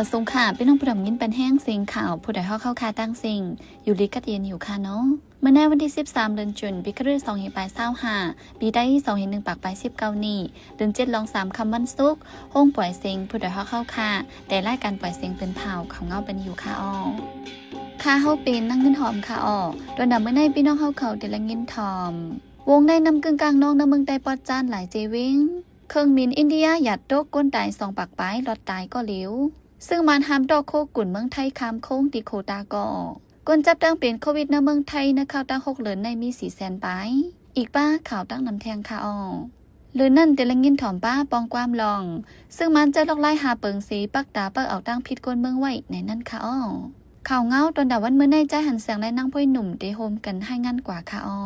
ສະຫວັດດີຄ່ະ ພີ່ນ້ອງຜູ້ຮັບຍິນແປນແຮງເສຍງຂ່າວ ຜູ້ໃດຮອບເຮົາຄ່າຕັ້ງເສັງ ຢູ່ດີກັດເຢັນຢູ່ຄ່ະເນາະ. ມື້ໃນວັນທີສິບສາມ ເດືອນຈຸນ ປີຄຣິສສອງພັນປາຍຊາວຫ້າ ປີໄທສອງພັນໜຶ່ງປາຍສິບເກົ້ານີ້ ເດືອນເຈັດລອງສາມຄ່ຳວັນສຸກ ໂຮງປ່ອຍເສັງ ຜູ້ໃດຮອບເຮົາຄ່າ ແຕ່ລາຍການປ່ອຍເສັງເປັນພາວ ເຂົ້າເງົາເປັນຢູ່ຄ່ະອໍ. ຂ້າເຮົາເປັນນາງເງິນຫອມຄ່ະອໍ. ຕອນໜ້າມື້ໃນ ພີ່ນ້ອງເຮົາເຂົາໄດ້ລະຍິນຖ່ອມ ວົງໃນນຳກຶ່ງກາງນອງ ນຳເມືອງໃຕ້ປອດຈານຫຼາຍເຈເວັງ. ເຄື່ອງບິນອິນເດຍຢາດຕົກ ຄົນຕາຍສອງປາກປາຍ ລອດຕາຍກໍເຫຼວ. ຊຶກມານຫ້າມເຕາະໂຄກຸນເມືອງໄທຂ້າມໂຂງ ຕີໂຄຕາກໍ. ຄົນຈັບຕັ້ງເປັນໂຄວິດໃນເມືອງໄທ ໃນຄາວຕັ້ງຫົກເດືອນໃນມີສີ່ແສນປາຍ. ອີກປ້າຂ່າວຕັ້ງນຳແທງຄ່ະອໍ. ເລີນນັ້ນ ໄດ້ລະຍິນຖ່ອມປ້າປ່ອງຄວາມລອງ ຊຶກມານໃຊ້ລວດລາຍຫ້າເປິງເສ ປັກຕາເປີ້າເອົາຕັ້ງຜິດກົນເມືອງໄວ້ໃນນັ້ນຄ່ະອໍ. ຂ່າວເງົາຕອນດາວວັນມື້ໃນ ຈາຍຫັນແສງ ແລະ ນາງພອຍໜຸ່ມ ໄດ້ຮ່ວມກັນລາຍງານກວ່າຄ່ະອໍ.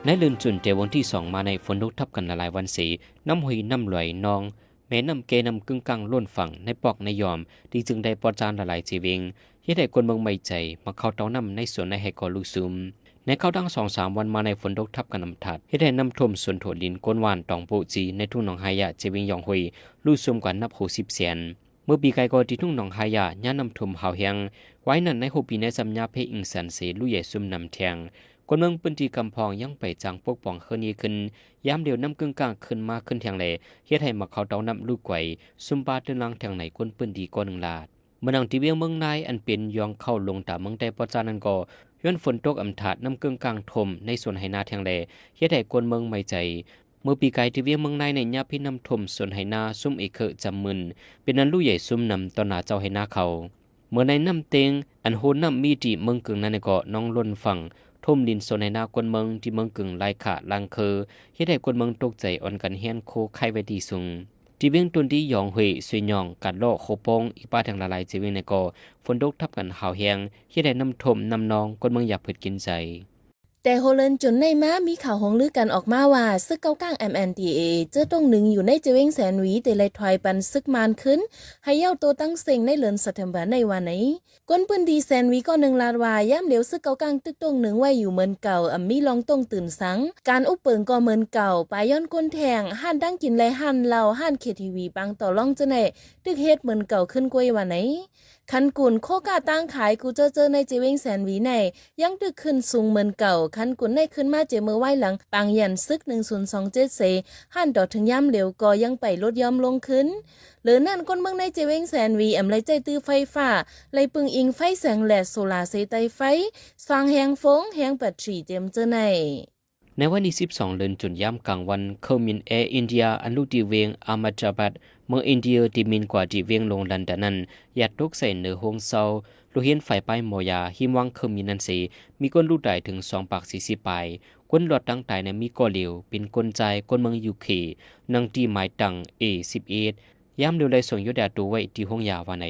ໃນເດືອນຈຸນແຕ່ວັນທີສອງມາໃນ ຝົນຕົກທັບກັນຫຼາຍໆວັນເສ ນ້ຳຫ້ວຍນ້ຳຫຼວຍນອງ ແມ່ນ້ຳແກ່ນ້ຳກຶ່ງກາງລົ້ນຝັ່ງ ໃນປອກໃນຢອມ ທີ່ເຊິ່ງໄດ້ປອດຈານຫຼາຍໆເຈເວັງ ເຮັດໃຫ້ຄົນເມືອງໄໝ້ໃຈ ໝາກເຂົ້າເຕົານ້ຳໃນສວນໃນໄຮ່ກໍລຸຊຸມ. ໃນຄາວຕັ້ງສອງສາມວັນມາໃນ ຝົນຕົກທັບກັນອຳມາດ ເຮັດໃຫ້ນ້ຳຖ້ວມສວນຖົວລິນ ກົນຫວານ ຕອງໂປະຈີ ໃນທົ່ງໜອງໄຮຍະ ເຈເວັງຢອງຫ້ວຍ ລຸຊຸມກວ່ານັບຫົກສິບແສນ. ເມື່ອປີກາຍກໍທີ່ທົ່ງໜອງໄຮຍະ ຍາມນ້ຳຖ້ວມຮາວແຮງ. ວາຍນັ້ນໃນຫົກປີໃນ ຊຳຍາເພອິງສັນເສ ລຸໃຫຍ່ຊຸມນ້ຳແທງ. ຄົນເມືອງພື້ນທີ່ກຳພອງຍັງໄປຈ້າງປົກປ້ອງເຮືອນເຍຂຶ້ນ. ຍາມດຽວນ້ຳກຶ່ງກາງຂຶ້ນມາຂຶ້ນແທງແລ ເຮັດໃຫ້ໝາກເຂົ້າເຕົານ້ຳລຸກໄກ ຊຸມປາເຕີນລາງແທງໃນຄົນພື້ນທີ່ກໍໜຶ່ງລາດ. ເມືອງທີ່ວຽງເມືອງນາຍ ອັນເປັນຍ່າງເຂົ້າລົງຕາເມືອງໃຕ້ປອດຈານນັ້ນກໍ ຍ້ອນຝົນຕົກອຳທາດ ນ້ຳກຶ່ງກາງຖ້ວມໃນສວນໄຮ່ນາແທງແລ ເຮັດໃຫ້ຄົນເມືອງໄໝ້ໃຈ. ເມື່ອປີກາຍທີ່ວຽງເມືອງນາຍໃນຍາມເພນ້ຳຖ້ວມສວນໄຮ່ນາ ຊຸມເອເຄີຈຳໝື່ນ ເປັນອັນລຸໃຫຍ່ຊຸມນ້ຳຕໍ່ໜ້າເຈົ້າໄຮ່ນາເຂົາ. ເມື່ອໃນນ້ຳເຕັງ ອັນໂຮນ້ຳມີທີ່ເມືອງກຶ່ງນັ້ນກໍນອງລົ້ນຝັ່ງ ຖ້ວມດິນສວນໄຮ່ນາຄົນເມືອງທີ່ເມືອງກຶ່ງຫຼາຍຂະຫຼາຍເຄີ ເຮັດໃຫ້ຄົນເມືອງຕົກໃຈອ່ອນກັນແຮນໂຄໄຄໄວ້ທີ່ສູງ. ທີ່ວຽງຕົນດີ ຢອງເຮ ຊວຍຍອງ ກາດເລາະ ໂຄໂປງ ອີກປາທັງຫຼາຍໆເຈເວງໃນກໍ ຝົນຕົກທັບກັນຫາວແຮງ ເຮັດໃຫ້ນ້ຳຖ້ວມນ້ຳນອງ ຄົນເມືອງຢາກເພີດກິນໃຈ. ແຕ່ຫົວເດືອນຈຸນໃນມາ ມີຂ່າວຫົງລືກັນອອກມາວ່າ ຊຶກເກົ່າກ້າງ MNDAA ເຈີຕົງໜຶງຢູ່ໃນເຈເວງແສນຫວີ ໄດ້ໄລ່ຖອຍປັນຊຶກມານຄືນ ໃຫ້ເຍົາໂຕຕັ້ງເສັງໃນເດືອນ September ໃນວ່າໃນ. ຄົນພື້ນທີ່ແສນຫວີກໍໜຶ່ງລາດວ່າ ຍາມດຽວຊຶກເກົ່າກ້າງຕຶກຕົງໜຶງໄວ້ຢູ່ເໝືອນເກົ່າ ອຳມີລ່ອງຕົງຕື່ນສັງ ການອຸບເປິງກໍເໝືອນເກົ່າ ປາຍຍ້ອນກົນແທງ ຮ້ານນັ່ງກິນ ແລະ ຮ້ານເຫຼົ້າ ຮ້ານ KTV ປາງຕໍ່ລອງເຈົ້າໃນ ຕຶກເຮັດເໝືອນເກົ່າຂຶ້ນກວ່າວ່າໃນ. ຄັນກຸນ ໂຄກາຕັ້ງຂາຍ ກູເຈີເຈີໃນເຈເວງແສນຫວີໃນ ຍັງຕຶກຂຶ້ນສູງເໝືອນເກົ່າ. ຄັນກຸນໃນຂຶ້ນມາເຈເມີວາຍຫຼັງປາງຢັນຊຶກໜຶ່ງສູນສອງເຈັດເສ ຮ້ານຕໍ່ເຖິງຍາມດຽວກໍຍັງໄປລົດຢ່ອມລົງຄືນ. ເລີນນັ້ນ ຄົນເມືອງໃນເຈເວງແສນຫວີ ອຳໄລໃຊ້ຕື້ໄຟຟ້າ ໄລປຶງອີງໄຟແສງແລດ ໂຊລາເຊ ໄຕ້ໄຟ ສ້າງແຮງຟົງ ແຮງແບັດຕຣີເຕັມເຈີໃນ. ໃນວັນທີສິບສອງເດືອນຈຸນ ຍາມກາງວັນ ເຄື່ອງບິນແອອິນເດຍ ອັນລຸທີ່ວຽງອາມາດາບັດ ເມືອງອິນເດຍ ທີ່ບິນກວ່າທີ່ວຽງຫຼວງລອນດອນນັ້ນ ຢາດຕົກໃສ່ເໜືອໂຮງເຊົາ ໂລງຮຽນຝ່າຍປ້າຍໝໍຢາ ຮິມວັງເຄື່ອງບິນນັ້ນເສ ມີຄົນລຸຕາຍເຖິງສອງປາກສີ່ສິບປາຍ. ຄົນລອດຕາງຕາຍນັ້ນມີກໍຫຼຽວ ເປັນຄົນຊາຍ ຄົນເມືອງຢູເຄ ນັ່ງທີ່ໝາຍຕັງ ເອສິບເອັດ ຍາມດຽວໄດ້ສົ່ງໂຍດຢາໂຕໄວ້ທີ່ໂຮງຢາວ່າໃນ.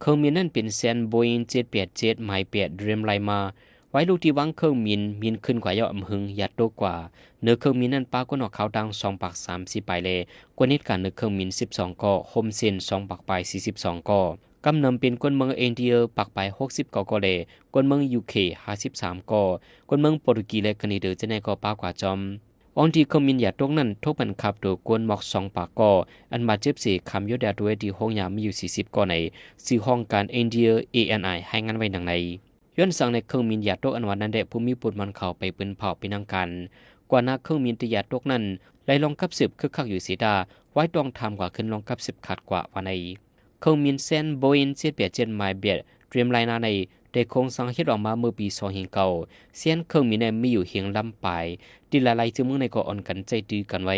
ເຄື່ອງບິນນັ້ນເປັນແຊນໂບອີງເຈັດແປດເຈັດ ໝາຍແປດ Dreamliner ວາຍລູກທີ່ວາງເຄື່ອງບິນ ບິນຂຶ້ນກວ່າເຍົາະອຳຫຶງ ຢາດຕົກກວ່າ. ເໜືອເຄື່ອງບິນນັ້ນປາກົນອອກຂ່າວຕ່າງສອງປາກສາມສິບປາຍ ແລະ ຄົນເຮັດການເໜືອເຄື່ອງບິນສິບສອງກໍ ໂຮມເຊັນສອງປາກປາຍສີ່ສິບສອງກໍ. ກຳນຳເປັນຄົນເມືອງເອນເດຍ ປາກປາຍຫົກສິບເກົ້າກໍ ແລະ ຄົນເມືອງຢູເຄຫ້າສິບສາມກໍ. ຄົນເມືອງໂປຣຕຸກີ ແລະ ກະເນເດີ ຈະແນກໍປາກວ່າຈອມ. ອອງທີ່ເຄື່ອງບິນຢາດຕົກນັ້ນ ທົບກັນຄາບໂຕກວນໝອກສອງປາກກໍ ອັນບາດເຈັບເສ ຂ້າມໂຍດຢາໂຕໄວ້ທີ່ໂຮງຢາມີຢູ່ສີ່ສິບກໍໃນ. ສື່ຫ້ອງການເອນເດຍ ເອເອັນໄອ ລາຍງານໄວ້ດັ່ງໃນ. ຍ້ອນສັງໃນເຄື່ອງບິນຢາຕົກອັນວ່ານັ້ນ ແລະ ຜູ້ມີບຸດໝອນເຂົ້າໄປປືນເຜົາເປັນທາງການ. ກວ່າໜ້າເຄື່ອງບິນທີ່ຢາຕົກນັ້ນ ໄລ່ລອງກັບສືບຄຶກຄັກຢູ່ເສຍດາ ວາຍຕ້ອງຖາມກວ່າຂຶ້ນລອງກັບສືບຂາດກວ່າວ່າໃນ. ເຄື່ອງບິນແຊນໂບອີງເຈັດແປດເຈັດ ໝາຍແປດ Dreamliner ໃນ ໄດ້ໂຄງສ້າງເຮັດອອກມາເມື່ອປີສອງພັນເກົ້າ. ແຊນເຄື່ອງບິນໃນມີຢູ່ຮຽງລຳປາຍ ທີ່ຫຼາຍໆເມືອງໃນກໍອ່ອນກັນໃຊ້ຕື້ກັນໄວ້.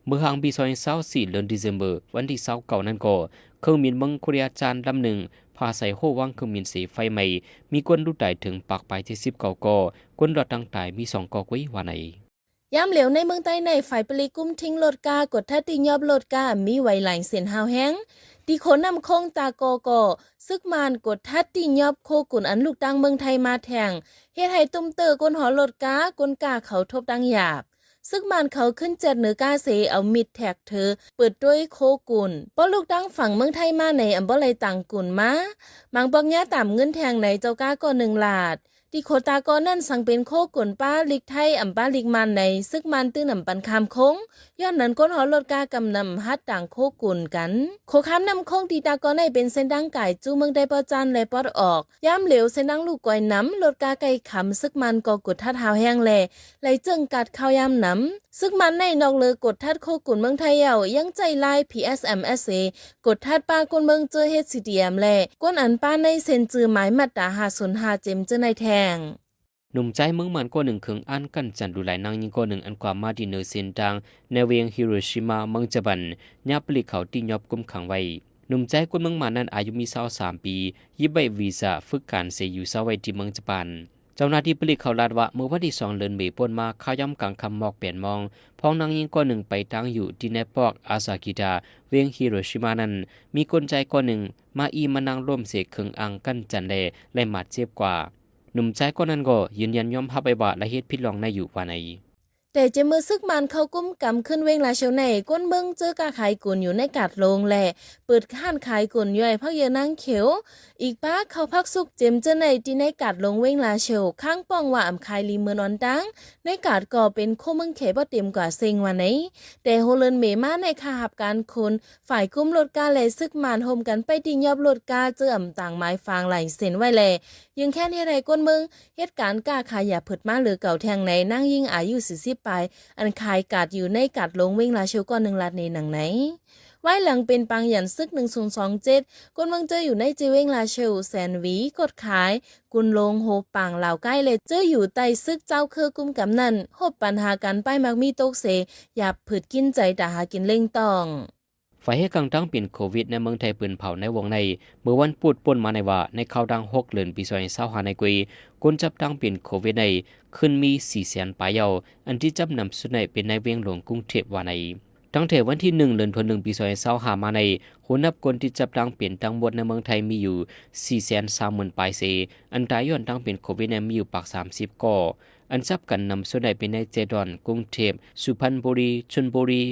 ເມື່ອຫາງປີສອງພັນຊາວສີ່ ເດືອນ December ວັນທີຊາວເກົ້ານັ້ນກໍ ເຄື່ອງບິນເມືອງໂຄເຣຍຈານລຳໜຶ່ງ ພາໃສ່ໂຮວາງເຄື່ອງບິນເສໄຟໄໝ້ ມີຄົນລຸຕາຍເຖິງປາກປາຍເຈັດສິບເກົ້າກໍ ຄົນລອດຕາງຕາຍມີສອງກໍກວ່າວ່າໃນ. ຍາມດຽວໃນເມືອງໃຕ້ໃນ ຝ່າຍປະລິກກຸມທິງລົດກາ ກວດທັດຕິຍອບລົດກາ ມີໄວຫຼາຍເສັ້ນຮາວແຮງ ທີ່ໂຄນ້ຳໂຂງຕາກໍກໍ ຊຶກມານກວດທັດຕິຍອບໂຄກຸນອັນລຸກຕ່າງເມືອງໄທມາແທງ ເຮັດໃຫ້ຕຸ້ມເຕີກວນຫໍລົດກາ ກົນກາເຂົາທົບຕັ້ງຢາບ. ຊຶກມານເຂົາຂຶ້ນແຈັດເໜີກາເສ ເອົາມິດແທັກເທີ ເປີດໂຕ້ຍໂຄກຸນ ພໍລຸກຕ່າງຝັ່ງເມືອງໄທມາໃນ ອຳບໍ່ໄດ້ຕ່າງກຸນມາ ມັງປອກຍາຕາມເງິນແທງໃນເຈົ້າກາກໍໜຶ່ງລາດ. ທີ່ໂຄຕາກໍນັ້ນສັງເປັນໂຄກຸນປ້າລິກໄທ ອຳປ້າລິກມານໃນ ຊຶກມານຕື່ນອຳປັນຂ້າມໂຄ້ງ, ຍ້ອນນັ້ນຄົນເຮົາລົດກາກຳນຳຮັດຕ່າງໂຄກຸນກັນ. ໂຄຂ້າມນ້ຳໂຄ້ງທີ່ຕາກໍໄນເປັນເສັ້ນທາງກາຍສູ່ເມືອງໄດປະຈັນ ແລະ ປອດອອກ. ຍາມຫຼຽວເສັ້ນທາງລູກກອຍນຳ, ລົດກາໄກ່ຄຳ ຊຶກມານກໍກົດທັດຮາວແຮງ ແລະ ໄລ່ເຈີ້ງກາດຂ່າວຍາມນຳ. ຊຶກມານໃນນອກເລີກກົດທັດໂຄກຸນເມືອງໄທແລ້ວ, ຍັງໃຊ້ລາຍ ພີເອັສເອັມເອັສເອ ກົດທັດປ້າຄົນເມືອງເຈີເຮັດຊີດີເອັມ ແລະ ກົນອັນປ້າໃນເຊັນຈື່ໝາຍມາດຕາຫ້າສູນຫ້າເຈັມເຈີໃນແທງ. ໜຸ່ມຊາຍເມືອງມ່ານຄົນໜຶ່ງເຄິ່ງອັນກັນຈັນດຸຫຼາຍນາງຍິງຄົນໜຶ່ງ ອັນກວາມມາທີ່ເນີເສັ້ນທາງໃນເວງຮິໂຣຊິມາ ເມືອງຈະບັນ ຍາມປະລິກເຂົາທີ່ຍອບຄຸມຂັງໄວ້. ໜຸ່ມຊາຍຄົນເມືອງມ່ານນັ້ນອາຍຸມີຊາວສາມປີ, ຢິບໃບວີຊາຝຶກການເສຍຢູ່ເຊົາໄວ້ທີ່ເມືອງຈະບັນ. ເຈົ້າໜ້າທີ່ປະລິກເຂົາລາດວ່າ ເມື່ອວັນທີສອງເດືອນເມ ປົນມາ ຄາວຍາມກາງຄ່ຳໝອກແປດໂມງ ພວກນາງຍິງຄົນໜຶ່ງໄປຕັ້ງຢູ່ທີ່ໃນປອກອາຊາກິດາ ເວງຮິໂຣຊິມານັ້ນ ມີຄົນຊາຍຄົນໜຶ່ງມາອີ່ມານັ່ງລົ້ມເສເຄິ່ງອັນກັນຈັນ ແລະ ໄດ້ບາດເຈັບກວ່າ. ໜຸ່ມຊາຍຄົນນັ້ນກໍຢືນຢັນຍອມຮັບໄວ້ວ່າ ລະເຮັດຜິດລ່ອງໃນຢູ່ວ່າໃນ. ແຕ່ເຈາະມື້ຊຶກມານເຂົ້າກຸມກຳຂຶ້ນເວງລາຊຽວໃນ, ຄົນເມືອງເຈີກາຂາຍກຸນຢູ່ໃນກາດໂລງ ແລະ ເປີດຮ້ານຂາຍກຸນຢູ່ໃນພັກເຍືອນາງຂຽວ, ອີກປ້າເຂົ້າພັກສຸກເຈັມເຈີໃນທີ່ໃນກາດໂລງເວງລາຊຽວ, ຄ້າງປ້ອງວ່າອຳຂາຍລີເມີນອອນຕາງ, ໃນກາດກໍເປັນຄົນເມືອງແຂບໍ່ເຕັມກວ່າເຊັງວ່າໃນ. ແຕ່ຫົກເດືອນເມມາໃນ ຄ່າຮັບການຄຸນ ຝ່າຍກຸມລົດກາ ແລະ ຊຶກມານໂຮມກັນໄປຕີຍອບລົດກາ ເຈີອຳຕ່າງໝາຍຝາງລາຍເຊັນໄວ້ ແລະ ຢືນແຄນເຮັດໃຫ້ຄົນເມືອງເຮັດການຄ້າຂາຍຢ່າເພີດມາເຫຼືອເກົ່າແທງໃນ. ນາງຍິງອາຍຸສີ່ສິບປາຍ ອັນຂາຍກາດຢູ່ໃນກາດໂລງເວງລາຊຽວ ກໍໜຶ່ງລາດໃນໜັງໃນ. ວາຍຫຼັງເປັນປາງຢັນຊຶກໜຶ່ງສູນສອງເຈັດ ຄົນເມືອງເຈີຢູ່ໃນເຈເວງລາຊຽວ, ແສນຫວີ, ກົດຂາຍ, ກຸນໂລງ, ໂຮປາງ, ລາວໃຕ້ ແລະ ເຈີຢູ່ໃຕ້ຊຶກເຈົ້າເຄືກຸມກຳນັ້ນ ພົບບັນຫາການປ້າຍໝາກມີຕົກເສ ຢ່າຜືດກິນໃຈຕາຫາກິນເລັ່ງຕ້ອງ. ຝ່າຍເຮັດການຕ່າງປຽນໂຄວິດໃນເມືອງໄທເພິ່ນເຜົາໃນວົງໃນ ເມື່ອວັນພຸດປົນມາໃນວ່າ ໃນເຂົ້າດາງຫົກເດືອນປີສອງພັນຊາວຫ້າໃນກຸຍ ຄົນຈັບຕ່າງປຽນໂຄວິດໃນຂຶ້ນມີສີ່ແສນປາຍແລ້ວ, ອັນທີ່ຈັບນຳສຸດໃນເປັນໃນວຽງຫຼວງກຸງເທບວ່າໃນ. ຕັ້ງແຕ່ວັນທີໜຶ່ງເດືອນທີໜຶ່ງປີສອງພັນຊາວຫ້າມາໃນ ໂຫ ນັບຄົນທີ່ຈັບຕ່າງປຽນທັງໝົດໃນເມືອງໄທມີຢູ່ສີ່ແສນສາມໝື່ນປາຍເສ, ອັນຕາຍຍ້ອນຕ່າງປຽນໂຄວິດໃນມີຢູ່ປາກສາມສິບກໍ. ອັນຈັບກັນນຳສ່ວນໃຫຍ່ເປັນໃນເຈດອນ, ກຸງເທບ, ສຸພັນບູລີ, ຊົນບູລີ,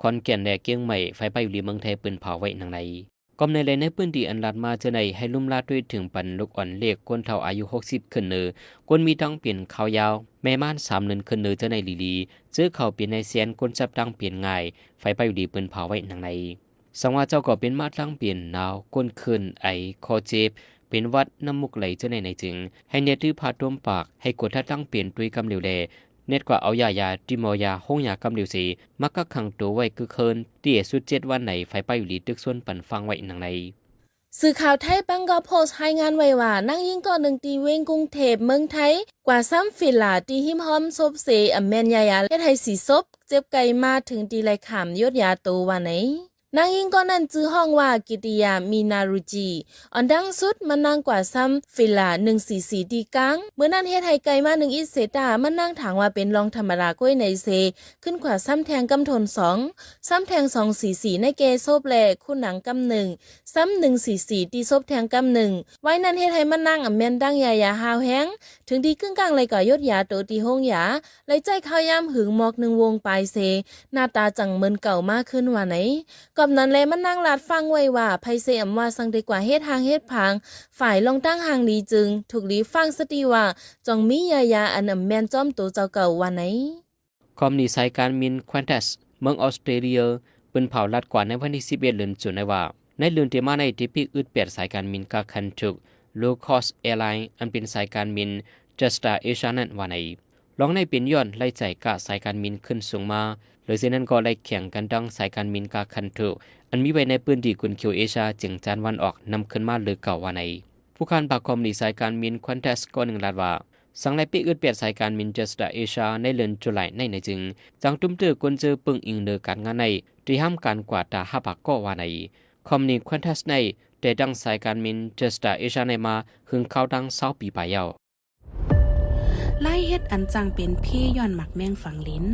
ຂອນແກ່ນ ແລະ ກຽງໃໝ່, ໄຟປ່າຫຍຸ້ງຫຼີເມືອງໄທເພິ່ນເຜົາໄວ້ໜັງໃນ. ກໍໃນ ແລະ ໃນພື້ນທີ່ອັນລາດມາເທື່ອໃນ ໃຫ້ລຸ່ມລາດ້ວຍເຖິງປັນລູກອ່ອນເລກຄົນເຖົ້າອາຍຸຫົກສິບຂຶ້ນເນີ, ຄົນມີຕ່າງປຽນຄາວຍາວ, ແມ່ມານສາມເດືອນຂຶ້ນເນີເທື່ອໃນຫຼີຫຼີ, ເຈີເຂົ້າເປັນໃນແສນຄົນຈັບຕ່າງປຽນງ່າຍ, ໄຟປ່າຫຍຸ້ງຫຼີເພິ່ນເຜົາໄວ້ໜັງໃນ. ສັງວ່າເຈົ້າກໍເປັນມາຕ່າງປຽນ, ໜາວ, ກົ້ນເຄີນ, ໄອ, ຄໍເຈັບ, ເປັນຫວັດ, ນ້ຳມູກໄຫຼເທື່ອໃນໃນຈຶ່ງ ໃຫ້ແນດຖືຜ້າຕົມປາກ, ໃຫ້ກວດຖ້າຕ່າງປຽນດ້ວຍກຳຫຼຽວ ແລະ ແນດກວ່າເອົາຢາຢາທີ່ໝໍຢາໂຮງຢາກຳຫຼຽວເສ ມາກັກຂັງໂຕໄວ້ກຶກເຮີນ ທີ່ສຸດເຈັດວັນໃນ ໄຟປ່າຫຍຸ້ງຫຼີຕຶກຊົນປັນຟັງໄວ້ໜັງໃນ. ສື່ຂ່າວໄທບາງກອກໂພສ ລາຍງານໄວ້ວ່າ ນາງຍິງກໍໜຶ່ງທີ່ເວງກຸງເທບເມືອງໄທ ກວາດຊ້ຳຟີລາທີ່ຮິມຫ້ອມສົບເສ ອຳແມ່ນຢາຢາເຮັດໃຫ້ສີສົບ ເຈັບໄກມາເຖິງທີ່ໄດ້ຂ້າມຢົດຢາໂຕວ່າໃນ. ນາງຍິງກໍນັ້ນຈື່ຮ້ອງວ່າ ກິຕິຍາ ມີນາຣູຈິ, ອັນດັງສຸດ ມັນນາງກວາດຊ້ຳຟີລາໜຶ່ງຊີຊີທີ່ກາງ, ມື້ນັ້ນເຮັດໃຫ້ໄກມາໜຶ່ງອິດເສຕາ, ມັນນາງຖາງວ່າເປັນລອງທຳມະດາກ້ວຍໃນເຊ ຂຶ້ນກວ່າຊ້ຳແທງກຳທົນສອງ, ຊ້ຳແທງສອງຊີຊີໃນແກ່ສົບ ແລະ ຄູນາງກຳໜຶ່ງ, ຊ້ຳໜຶ່ງຊີຊີທີ່ສົບແທງກຳໜຶ່ງ. ໄວນັ້ນເຮັດໃຫ້ມັນນາງອຳແມ່ນດັ່ງຢາຢາຮາວແຮງ, ເຖິງທີ່ກຶ້ງກ້າງ ແລະ ກໍຢົດຢາໂຕທີ່ໂຮງຢາ, ແລະ ໃຊ້ຄາວຍາມຫຶງໝອກໜຶ່ງວົງປາຍເຊ, ໜ້າຕາຈັ່ງເໝືອນເກົ່າມາຄືນວ່າໃນ. ກອບນັ້ນແລະ ມັນນາງລາດຟັງໄວ້ວ່າ ໃຜເຊອຳວ່າສັງເດກວ່າເຮັດຮ່າງເຮັດພາງ, ຝ່າຍລອງຕັ້ງຮ່າງດີຈຶ່ງ, ທຸກລີຟັງສະຕິວ່າ, ຈົ່ງມີຢາຢາອັນອຳແມ່ນຈອມໂຕເຈົ້າເກົ່າວ່າໃນ. ຄອມພານີສາຍການບິນ Qantas ເມືອງອອສເຕຣເລຍ ເພິ່ນເຜົາລາດກວ່າໃນວັນທີສິບເອັດເດືອນຈຸນໄດ້ວ່າ ໃນເດືອນທີ່ມາໃນໄດ້ປິດອຶດແປດສາຍການບິນກາຄັນທຸກ Low Cost Airline ອັນເປັນສາຍການບິນ Jetstar Asia ນັ້ນວ່າໃນ. ລອງໃນເປັນຍ້ອນລາຍຈ່າຍກາສາຍການບິນຂຶ້ນສູງມາ, ແລະ ເຊັ່ນນັ້ນກໍໄດ້ແຂ່ງກັນທັງສາຍການບິນກາຄັນທຸກ ອັນມີໄວ້ໃນພື້ນທີ່ກຸນເຂດເອເຊຍຈຽງຈານວັນອອກນຳຂຶ້ນມາເລີເກົ່າວ່າໃນ. ຜູ້ການພາກຄອມພານີສາຍການບິນ Qantas ກໍໜຶ່ງລາດວ່າ ສັງໄດ້ປິດອຶດແປດສາຍການບິນ Jetstar Asia ໃນເດືອນຈຸລາຍໃນໃນຈຶ່ງ ຈັ່ງຕຸ້ມເຕີຄົນເຈີເບິ່ງອີງເດີການງານໃນ ທີ່ຫ້າມການກວ່າຕາຫ້າປາກກໍວ່າໃນ. ຄອມພານີ Qantas ໃນ ແຕ່ຕັ້ງສາຍການບິນ Jetstar Asia ໃນມາເຖິງຄາວຕັ້ງຊາວປີປາຍແລ້ວ. ລາຍເຮັດອັນຈັ່ງເປັນພີຍ້ອນໝາກແມງຝັງລິນ.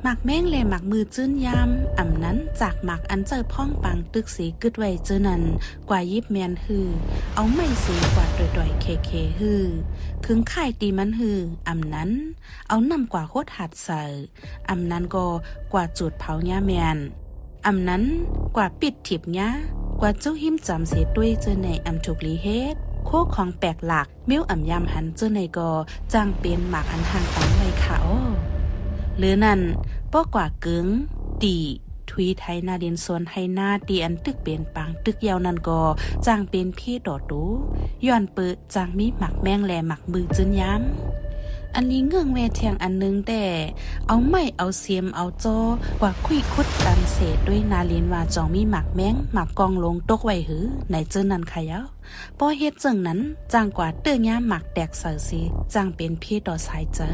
ໝາກແມງ ແລະ ໝາກມືຈືນຍາມ, ອຳນັ້ນຈາກໝາກອັນເຈົ້າພ້ອງປາງຕຶກເສກຶດໄວ້ເຈີນັ້ນ ກວ່າຢິບແມ່ນຮື້, ເອົາໄມ້ເສກວ່າຕ່ອຍໆແຄໆຮື້, ເຖິງຄ້າຍຕີມັນຮື້, ອຳນັ້ນເອົານ້ຳກວ່າຫົດຫັດໃສ່, ອຳນັ້ນກໍກວ່າຈູດເຜົາຫຍ້າແມ່ນ, ອຳນັ້ນກວ່າປິດຖີບຫຍ້າ, ກວ່າຈຸຫິມຈຳເສຕົວເຈີໃນອຳທຸກລີເຮັດ. ໂຄຂອງແປກຫຼາກ, ແມວອຳຍາມຫັນເຈີໃນກໍຈ້າງເປັນໝາກອັນຮ່າງຕັນໄວ້ຄ່າອໍ. ຫຼືນັ້ນ, ປ້ອກກວ່າເກີງ, ຕີ, ທຸຍໄຖນາດິນສວນໄຮ່ນາ ທີ່ອັນຕຶກເປັນປາງຕຶກຢາວນັ້ນກໍຈ້າງເປັນເພຕໍ່ໂຕ, ຍ້ອນເປີ ຈ້າງມີໝາກແມງ ແລະ ໝາກມືຈືນຍາມ. ອັນລີເງື່ອນແວ່ທຽງອັນໜຶ່ງແດ່, ເອົາໄມ້ ເອົາເສມ ເອົາຈໍ ກວາດຄຸຍຂຸດຕັນເສດ້ວຍນາລິນວ່າຈອງມີໝາກແມງ ໝາກກອງຫຼົງຕົກໄວ້ຫື ໃນເຈີນັ້ນຂະເຍົາ. ພໍເຮັດເຈີນັ້ນ, ຈ້າງກວາດເຕີຍາໝາກແຕກໃສ່ເສ, ຈ້າງເປັນເພຕໍ່ສາຍເຈີ.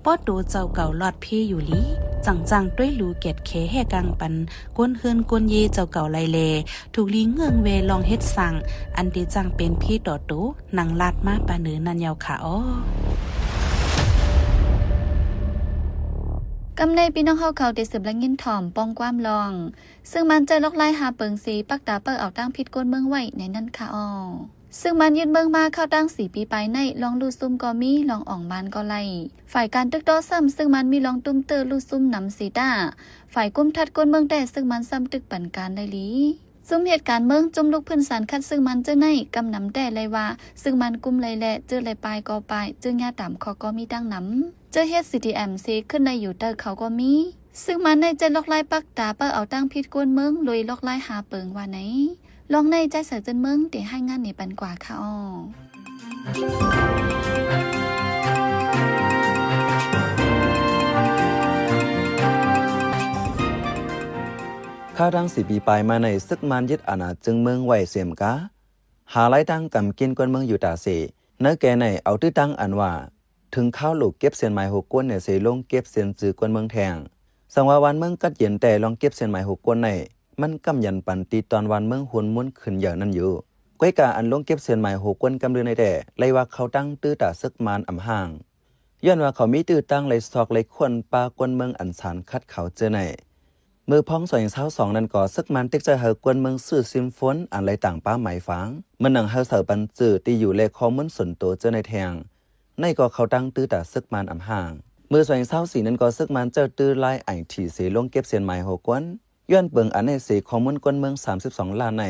ພໍໂຕເຈົ້າເກົ່າລອດເພຢູ່ຫຼີ, ຈັ່ງຈ້າງຕ້ວຍລູແກດແຂແຮ່ກາງປັນ ກົນເຮືອນກົນເຢເຈົ້າເກົ່າໄລແລ, ທຸກລີເງື່ອນແວ່ລອງເຮັດສ້າງ ອັນເຕຈ້າງເປັນເພຕໍ່ໂຕ ນາງລາດມາປາເໜີນັ້ນເຍົາຂະອໍ. ກຳໃນພີ່ນ້ອງເຮົາເຂົາໄດ້ສືບລະຍິນຖ່ອມປ່ອງຄວາມລອງ ຊຶ່ງມັນຈະລອກລາຍຫາເປິງເສ ປັກຕາເປີເອົາທາງຜິດກົນເມືອງໄວ້ໃນນັ້ນຂະອໍ. ຊຶ່ງມັນຍຶດເມືອງມາເຂົ້າຕັ້ງສີ່ປີປາຍໃນ ລອງລຸຊຸມກໍມີ ລອງອອງມານກໍໄລ່. ຝ່າຍການຕຶກຕໍ່ຊ້ຳ ຊຶ່ງມັນມີລອງຕຸ້ມເຕີລຸຊຸມນຳເສຕາ, ຝ່າຍກຸມທັດກົນເມືອງແຕ່ ຊຶ່ງມັນຊ້ຳຕຶກປັນການໄລ່ຫຼີ. ຊຸມເຮັດການເມືອງ ຈຸ້ມລຸກພື້ນສານຂັດ ຊຶ່ງມັນເຈີໃນກຳນຳແຕ່ໄລ່ວ່າ ຊຶ່ງມັນກຸມໄລ່ແລະ ເຈີໄລ່ປາຍກໍປາຍ ເຈີຍາຕາມເຄາະກໍມີຕັ້ງນຳ, ເຈີເຮັດ CDM ເສຂຶ້ນໄດ້ຢູ່ເຕີເຂົາກໍມີ. ຊຶ່ງມັນໃນໃຈລອກລາຍປັກຕາເປີເອົາທາງຜິດກົນເມືອງ ໂດຍລອກລາຍຫາເປິງວ່າໃນ. ລອງໃນໃຈສາຍເຈີນເມືອງ ໄດ້ລາຍງານໃນປັນກວ່າຄ່ະອໍ. ຄາວຕັ້ງສີ່ປີປາຍມາໃນ ຊຶກມານຍຶດອານາເຈີເມືອງໄວ້ເສມກາ ຫາລາຍໄດ້ກຳກິນກວນເມືອງຢູ່ຕາເສ. ໃນແກ່ໃນເອົາຕື້ຕັ້ງອັນວ່າ ເຖິງຄາວລູກເກັບເສັ້ນໝາຍຫົວກົນແນເສ ລົງເກັບເສັ້ນຈື່ກວນເມືອງແທງ. ສັງວ່າວານເມືອງກັດເຢັນ ແຕ່ລອງເກັບເສັ້ນໝາຍຫົວກົນໃນ ມັນກຳຢັນປັນຕີຕອນວານເມືອງຮຸນມຸນຂຶ້ນເຢີນັ້ນຢູ່. ກ້ວຍກາອັນລົງເກັບເສັ້ນໝາຍຫົວກົນກຳລືໃນແຕ່ ໄລ່ວ່າເຂົາຕັ້ງຕື້ຕາຊຶກມານອຳຮ່າງ ຍ້ອນວ່າເຂົາມີຕື້ຕັ້ງໄລ່ຊອກໄລ່ຄົ້ນປາກວນເມືອງອັນສານຂັດເຂົາເຈີໃນ. ເມື່ອພອງສອງເອັດຊາວສອງນັ້ນກໍ ຊຶກມານຕິກໃຈໃຫ້ກວນເມືອງຊື້ຊິມໂຟນອັນໄລ່ຕ່າງປາໝາຍຝາງ ເໝືອນໜັງໃຫ້ເຊົ່າປັນຈື່ທີ່ຢູ່ ແລະ ຂໍ້ມູນສ່ວນໂຕເຈີໃນແທງ. ໃນກໍເຂົາຕັ້ງຕື້ຕາຊຶກມານອຳຮ່າງ. ເມື່ອສອງເອັດຊາວສີ່ນັ້ນກໍ ຊຶກມານເຈົ້າຕື້ລາຍໄອທີເສ ລົງເກັບເສັ້ນໝາຍຫົວກົນ. ຍ້ອນເບິ່ງອັນໃນເສຂໍ້ມູນກວນເມືອງສາມສິບສອງລ້ານໃນ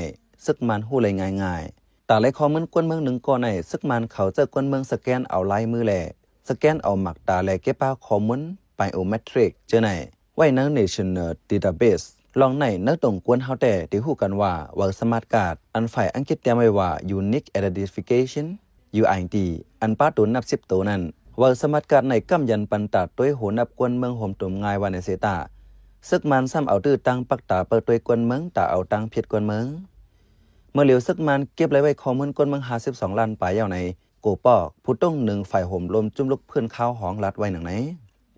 ຊຶກມານຮູ້ໄດ້ງ່າຍໆ. ຕາໄລ່ຂໍ້ມູນກວນເມືອງໜຶ່ງກໍໃນ ຊຶກມານເຂົາເຈົ້າກວນເມືອງສະແກນເອົາລາຍມື ແລະ ສະແກນເອົາໝາກຕາ ແລະ ເກັບປາຂໍ້ມູນໄບໂອເມດທຣິກເຈີໃນ ໄວ້ໃນ National Database. ລອງໃນ ໃນຕົງກວນເຮົາແຕ່ໄດ້ຮູ້ກັນວ່າ World Smart Card ອັນຝ່າຍອັງກິດຕຽມໄວ້ວ່າ Unique Identification ຢູໄອດີ ອັນປາໂຕນັບສິບໂຕນັ້ນ World Smart Card ໃນກຳຢັນປັນຕາໂຕຍໂຫນັບກວນເມືອງໂຮມຕຸມງ່າຍວ່າໃນເສຕາ ຊຶກມານຊ້ຳເອົາຕື້ຕັ້ງປັກຕາເປີໂຕຍກວນເມືອງ ຕາເອົາຕັ້ງເພດກວນເມືອງ. ເມື່ອຫຼຽວຊຶກມານເກັບໄລ່ໄວ້ຂໍ້ມູນກວນເມືອງຫ້າສິບສອງລ້ານປາຍແລ້ວໃນ ໂກປອກ ຜູ້ຕົງໜຶ່ງຝ່າຍໂຮມລົມຈຸ້ມລຸກພື້ນຄາວຮອງລັດໄວ້ໜັງໃນ.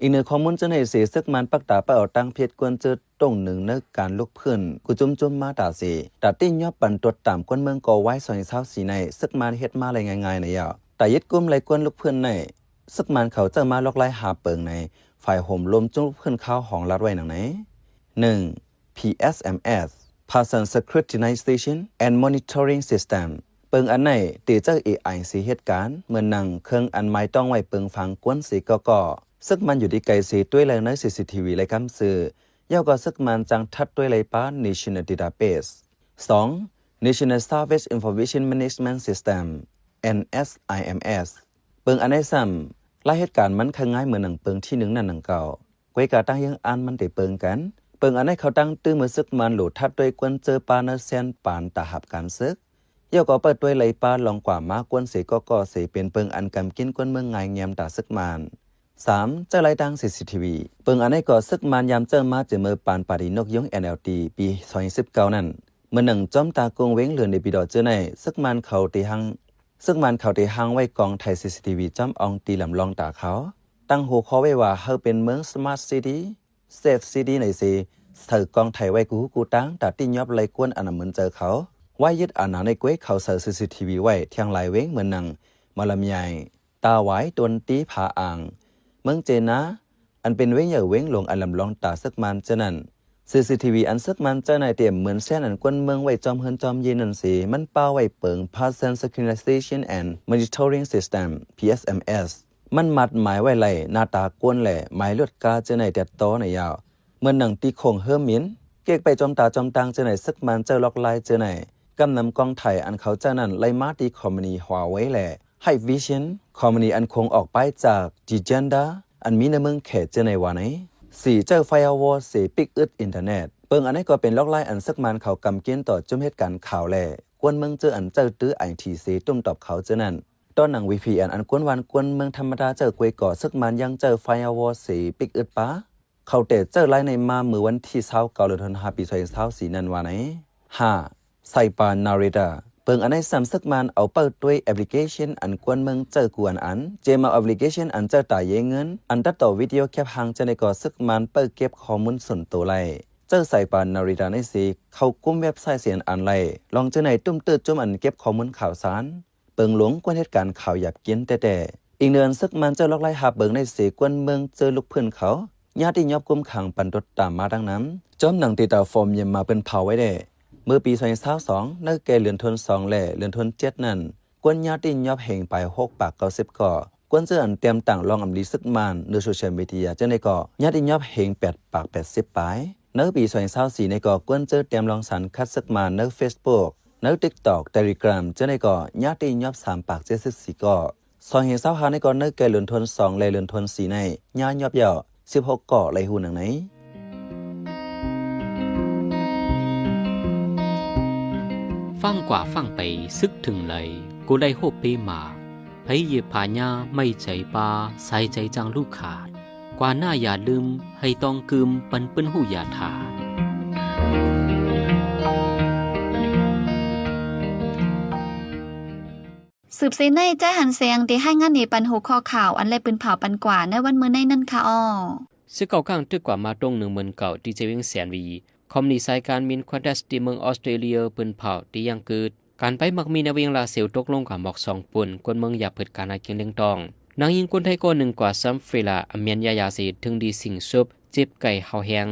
ອີກເໜືອຂໍ້ມູນເຈົ້າໃນເສ ຊຶກມານປັກຕາເປີເອົາຕັ້ງເພດກວນເຈີຕົງໜຶ່ງໃນການລຸກພື້ນ ກູຈຸ້ມຈຸ້ມມາຕາເສ ຕາຕິຍອບປັນຕົວຕາມກວນເມືອງກໍໄວ້ສອງເອັດຊາວສີ່ໃນ ຊຶກມານເຮັດມາໄລ່ງ່າຍໆໃນຍາວ. ຕາຍຶດກຸມໄລ່ກວນລຸກພື້ນໃນ ຊຶກມານເຂົາເຈົ້າມາລອກລາຍຫາເປິງໃນ ຝ່າຍໂຮມລົມຈຸ້ມລຸກພື້ນຄາວຮອງລັດໄວ້ໜັງໃນ. ໜຶ່ງ ພີເອັສເອັມເອັສ Person Scrutinization and Monitoring System ເປິງອັນໃນເຕເຈົ້າເອໄອເສເຮັດການ ເໝືອນໜັງເຄື່ອງອັນໝາຍຕ້ອງໄວ້ເປິງຝັງກວນເສກໍກໍ ຊຶກມານຢູ່ທີ່ໄກເສ ຕ້ວຍໄລ່ໃນ CCTV ໄລ່ກຳຊື່ ຍາວກໍຊຶກມານຈັ່ງທັດຕ້ວຍໄລ່ປາ National Database. ສອງ National Service Information Management System NSIMS ເປິງອັນໃນຊ້ຳ ລາຍເຮັດການມັນຄ້າຍງ່າຍເໝືອນໜັງເປິງທີໜຶ່ງນັ້ນໜັງເກົ່າ. ກ້ວຍກາຕັ້ງເຍືອງອັນມັນໄດ້ເປິງກັນ ເປິງອັນໃນເຂົາຕັ້ງຕື່ມເມື່ອຊຶກມານໂຫຼທັດດ້ວຍກວນເຈີປາເນີແຊນປານຕາຮັບການຊຶກ ຍາວກໍເປີດດ້ວຍໄລ່ປາລອງກວ່າມາກວນເສກໍກໍເສ ເປັນເປິງອັນກຳກິນກວນເມືອງງ່າຍແງມຕາຊຶກມານ. ສາມ ເຈົ້າລາຍຕັ້ງ CCTV ເປິງອັນໃນກໍຊຶກມານຍາມເຈົ້າມາເຈເມີປານປາຕີນົກຍຸງ NLD ປີສອງພັນສິບເກົ້ານັ້ນ ເໝືອນໜັງຈອມຕາກົງເວງເຫຼືອໃນປີດອກເຈີໃນ ຊຶກມານເຂົາໄດ້ຮັງ ຊຶກມານເຂົາໄດ້ຮັງໄວ້ກອງໄຖ CCTV ຈອມອອງຕີລຳລອງຕາເຂົາ ຕັ້ງຫົວຂໍ້ໄວ້ວ່າ ເຮົາເປັນເມືອງ Smart City Safe City ໃນເສ ໃສ່ກອງໄຖໄວ້ກູຫູກູຕາງ ຕາຕິຍອບໄລ່ກວນອັນອຳເມີນເຈີເຂົາ. ໄວ້ຍຶດອານາໃນກ້ວຍເຂົາໃສ່ CCTV ໄວ້ທຽງຫຼາຍເວງເໝືອນໜັງ ມະລຳໄຍ, ຕາຫວາຍ, ຕົນຕີ, ຜາອ່າງ, ເມືອງເຈນາ ອັນເປັນເວງໃຫຍ່ເວງຫຼວງອັນລຳລອງຕາຊຶກມານເທື່ອນັ້ນ. CCTV ອັນຊຶກມານເຈົ້າໃນຕຽມເໝືອນແຊນອັນກວນເມືອງໄວ້ຈອມເຮືອນຈອມເຢນນັ້ນເສ ມັນປະໄວ້ເປິງ Person Scrutinization and Monitoring System PSMS ມັນມັດໝາຍໄວ້ໄລ່ໜ້າຕາກວນ ແລະ ໝາຍລົດກາເຈີໃນແຕ່ຕໍ່ໃນຍາວ ເໝືອນໜັງຕີໂຄ້ງເຮີມິນ ເກັກໄປຈອມຕາຈອມຕາງເຈີໃນ ຊຶກມານເຈົ້າລອກລາຍເຈີໃນ ກຳນຳກ້ອງຖ່າຍອັນເຂົາເຈົ້ານັ້ນໄລ່ມາທີ່ຄອມພານີ Huawei ແລະ Hikvision ຄອມພານີອັນຄົງອອກໄປຈາກ Qi Xunda ອັນມີໃນເມືອງແຂເຈີໃນວ່າໃນ. ສີ່ ເຈົ້າ firewall ເສປິກອຶດອິນເຕີເນັດ. ເບິ່ງອັນໃດກໍເປັນລອກລາຍອັນເສິກມານເຂົາກຳກິນຕໍ່ຈຸ້ມເຮັດການຂ່າວ ແລະ ກວນເມືອງເຈີອັນເຈົ້າຕື້ IT ເສຕຸ້ມຕອບເຂົາເຈີນັ້ນ. ຕໍ່ໜັງ VPN ອັນກວນວັນກວນເມືອງທຳມະດາເຈົ້າກວຍກໍ ເສິກມານຍັງເຈົ້າ firewall ເສປິກອຶດປາ ເຂົາແຕ່ເຈົ້າລາຍໃນມາເມື່ອວັນທີຊາວເກົ້າ ເດືອນທັນວາ ປີສອງພັນຊາວສີ່ນັ້ນວ່າໃນ. ຫ້າ Cyber Narrator ເບິ່ງອັນໃດຊ້ຳເສິກມານເອົາເປີດຕົວແອັບພລິເຄຊັນອັນກວນເມືອງເຈົ້າກວນອັນ ເຈມເອົາແອັບພລິເຄຊັນອັນເຈົ້າຕາເຢເງິນ ອັນຕັດຕໍ່ວິດີໂອເກັບຮ່າງເຈົ້າໃນກໍເສິກມານເປີດເກັບຂໍ້ມູນສ່ວນໂຕໄລ່. ເຈົ້າ Cyber Narrator ໃນເສເຂົ້າກຸມເວັບໄຊເສອັນອັນໄລ່ ລອງເຈົ້າໃນຕຸ້ມເຕີຈຸ້ມອັນເກັບຂໍ້ມູນຂ່າວສານ. ເບິ່ງຫຼວງກວນເຮັດການຂ່າວຢາບກິນແຕ່ໆ. ອີກເໜືອອັນເສິກມານເຈົ້າລອກໄລ່ຮັບເບິ່ງໃນເສກວນເມືອງເຈີລຸກພື້ນເຂົາ ຍາດທີ່ຍອບກຸມຂັງປັນຕົວຕາມມາດັ່ງນຳ. ຈອມໜັງ Data for Myanmar ເພິ່ນເຜົາໄວ້ແດ່ ເມື່ອປີສອງພັນຊາວສອງ ໃນແກ່ເດືອນທັນສອງ ແລະ ເດືອນທັນເຈັດນັ້ນ ກວນຍາດທີ່ຍອບເຮັງປາຍຫົກປາກເກົ້າສິບກໍ ກວນເຈີອັນແຕ້ມຕ່າງລອງອຳລີເສິກມານເໜືອໂຊຊຽວມີເດຍຈັ່ງໃດກໍ ຍາດທີ່ຍອບເຮັງແປດປາກແປດສິບປາຍ. ໃນປີສອງພັນຊາວສີ່ໃນກໍ ກວນເຈີແຕ້ມລອງສັນຂັດເສິກມານໃນ Facebook ໃນ TikTok Telegram ຈັ່ງໃດກໍ ຍາດທີ່ຍອບສາມປາກເຈັດສິບສີ່ກໍ. ສອງພັນຊາວຫ້າໃນກໍ ໃນແກ່ເດືອນທັນສອງ ແລະ ເດືອນທັນສີ່ໃນ ຍາດຍອບແລ້ວສິບຫົກກໍ ໄລ່ຮູ້ໜັງໃນ. ຟັງກວ່າຟັງໄປ ຊຶກເຖິງໄຫຼ ກໍໄດ້ໂຮບເປມາ ໃຜຢຽບຜາຍາ ໄມ້ໃຈປາ ສາຍໃຈຈັ່ງລູກຂາດ ກວ່າໜ້າຢ່າລືມ ໃຫ້ຕ້ອງກືມ ປັນເປີ້ນຮູ້ຢ່າຖາດ. ສືບເສຍໃນ ໃຈຫັນແສງ ໄດ້ຮາຍງານໃນປັນຫົວຂໍ້ຂ່າວ ອັນໄດ້ປືນເຜົາປັນກວ່າໃນວັນມື້ໃນນັ້ນຄ່ະອໍ. ສິບເກົ້າຄັ້ງຖືກກວ່າມາຕົງໜຶ່ງໝື່ນເກົ້າ ທີ່ເຈວຽງແສນວີ ຄອມພານີສາຍການບິນ Qantas ທີ່ເມືອງອອສເຕຣເລຍ ປືນເຜົາທີ່ຍັງເກີດ ການໄປມັກມີໃນວຽງລາເຊວຕົກລົງກວ່າໝອກສອງປຸ້ນ ກວນເມືອງຢາເພີດການຫາກິນລ້ຽງຕ້ອງ. ນາງຍິງຄົນໄທກໍໜຶ່ງກວ່າຊຳເຟລາ ອາແມນຢາຢາເສ ເຖິງດີສິ້ງຊຸບ ເຈັບໄກ່ເຫົ່າແຮງ.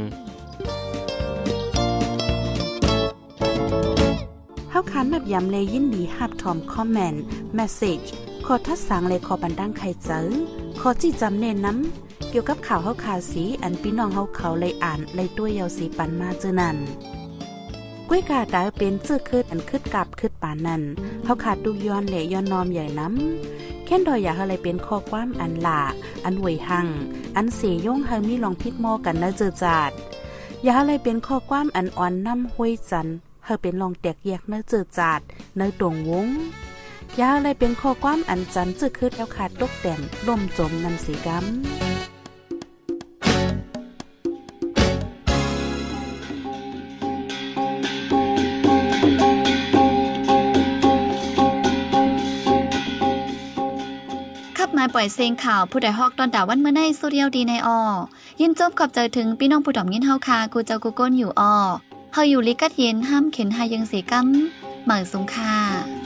ເຮົາຂ້ານັບຢາມ ແລະ ຍິນດີຮັບຖອມຄອມເມັນ, ແມັດເສຈ, ຂໍ້ທັດສັງ ແລະ ຂໍ້ບັນດາງໄຄເຈີ, ຂໍ້ຊີ້ຈຳແນະນຳ ກ່ຽວກັບຂ່າວເຮົາຄາສີ ອັນພີ່ນ້ອງເຮົາເຂົາໄດ້ອ່ານໄດ້ຕົວະເຍົາສີປັນມາເຈີນັ້ນ. ກວຍກາຕາເປັນເຈີຄືດອັນຄຶດກາບຄຶດປານນັ້ນ ເຮົາຄາຕຸກຍ້ອນ ແລະ ຍ້ອນນ້ອມໃຫຍ່ນຳ. ແຄ້ນດອຍຢາກເຮົາໄດ້ເປັນຂໍ້ຄວາມອັນຫຼ້າ ອັນຫວຍຮັ່ງ ອັນເສຍົງໃຫ້ມີລອງຜິດມໍກັນໃນເຈີຈາດ. ຢ່າເຮົາໄດ້ເປັນຂໍ້ຄວາມອັນອ່ອນນ້ຳຫ້ວຍຈັນ ເຮົາເປັນລອງແຕກແຍກໃນເຈີຈາດ ໃນຕົງວົງ. ຢ່າເຮົາໄດ້ເປັນຂໍ້ຄວາມອັນຈັນເຈີຄືດແລ້ວຄາຕົກແຕ່ນລົ້ມຈົມນັ້ນເສກຳ. ຂັບມາປ່ອຍເສັງຂ່າວ ຜູ້ໃດຮອກຕ້ອນຕາວັນມື້ໃນ ສຸດຍາວດີໃນອໍ. ຍິນຊົມຂອບໃຈເຖິງພີ່ນ້ອງຜູ້ຖອມຍິນເຮົາຄາ ກູເຈົ້າກູກົນຢູ່ອໍ. ເຮົາຢູ່ລີກັດເຢັນ ຫ້າມເຂັນຫາຍເຢິງເສກຳ ໝາຍສົງຄ່າ.